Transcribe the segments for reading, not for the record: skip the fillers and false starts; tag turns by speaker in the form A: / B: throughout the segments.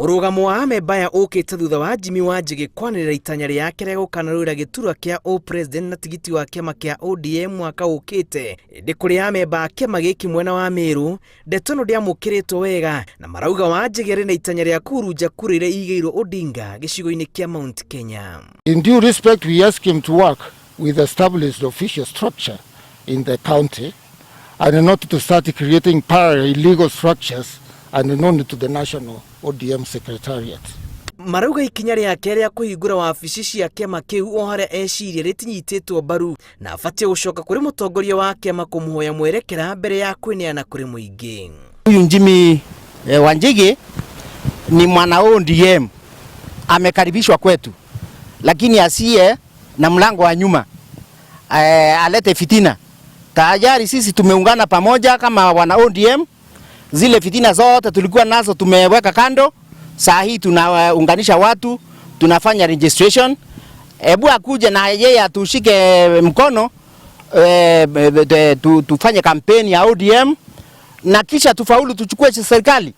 A: Mũrũgamo wa amemba aya ũkĩte thutha wa Jimmy Wanjigi kwanĩrĩra itanya rĩake rĩa gũkanarũĩra gĩturwa kĩa ũ-president na tigiti wa kĩama kĩa ODM mwaka ũkĩte. Ĩndĩ kũrĩ amemba a kĩama gĩkĩ mwena wa Meru, ndeto ĩno ndĩamũkĩrĩtwo wega na marauga Wanjigi arĩ na itanya rĩa kũhurunja kura iria igĩirwo Odinga gĩcigo-inĩ kĩa Mount Kenya.
B: In due respect, we ask him to work with established official structure in the county and not to start creating parallel illegal structures and known to the national ODM secretariat.
A: Marauga ikinya rĩake rĩa kũhingũra wabici cia kĩama kĩu o harĩa eciria rĩtinyitĩtwo mbaru na abatiĩ gũcoka kũrĩ mũtongoria wa kĩama kũmũhoya mwerekera mbere ya kwĩneana kũrĩ mũingĩ.
C: Huyu Jimmy Wanjigi ni mwana ODM, amekaribishwa kwetu, lakini asiye na mlango wa nyuma alete fitina. Tayari sisi tumeungana pamoja kama wana ODM, zile fitina zote tulikuwa nazo tumeweka kando. Saa hii tunaunganisha watu, tunafanya registration. Ebu akuje na yeye atushike mkono tufanye kampeni ya ODM na kisha tufaulu, tuchukue serikali,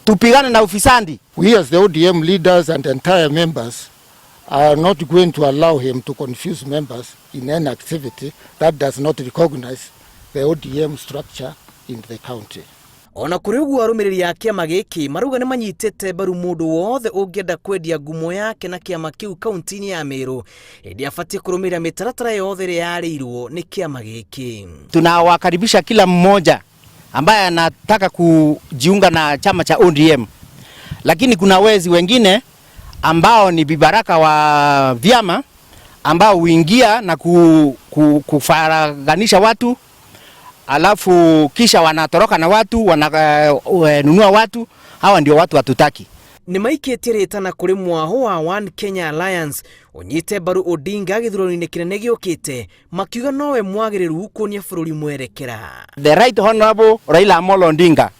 C: tupigane na ufisadi.
B: We as the ODM leaders and entire members are not going to allow him to confuse members in any activity that does not recognize the ODM structure in the county.
A: Ona kũrĩ ũguo, arũmĩrĩri a kĩama gĩkĩ marauga nĩ manyitĩte mbaru mũndũ wothe ũngĩenda kwendia ngumo yake na kĩama kĩu kaunti-inĩ ya Meru, ĩndĩ abatiĩ kũrũmĩrĩra mĩtaratara yothe ĩrĩa yarĩirwo nĩ kĩama gĩkĩ.
C: Tunawakaribisha kila mmoja ambaye anataka kujiunga na chama cha ODM, lakini kuna wezi wengine ambao ni vibaraka wa vyama ambao huingia na kufaraganisha watu, alafu kisha wanatoroka na watu, wananunua watu. Hawa ndio watu hatutaki.
A: Nĩ maikĩtie rĩtana kũrĩ mwaho wa One Kenya Alliance ũnyite mbaru Odinga gĩthurano-inĩ kĩnene gĩũkĩte, makiuga nowe mwagĩrĩru kuonia bũrũri mwerekera.
C: The Right Honorable Raila Amolo Odinga,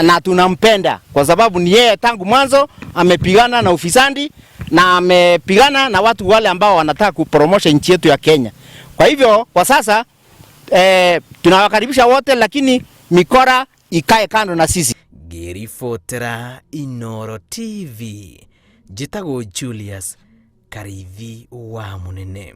C: na tunampenda kwa sababu ni yeye tangu mwanzo amepigana na ufisadi na amepigana na watu wale ambao wanataka kupromosha nchi yetu ya Kenya. Kwa hivyo kwa sasa tunawakaribisha wote, lakini mikora ikae kando na sisi.
A: Ngĩribotera Inoro TV, njĩtagwo Julius Karithi wa Mũnene.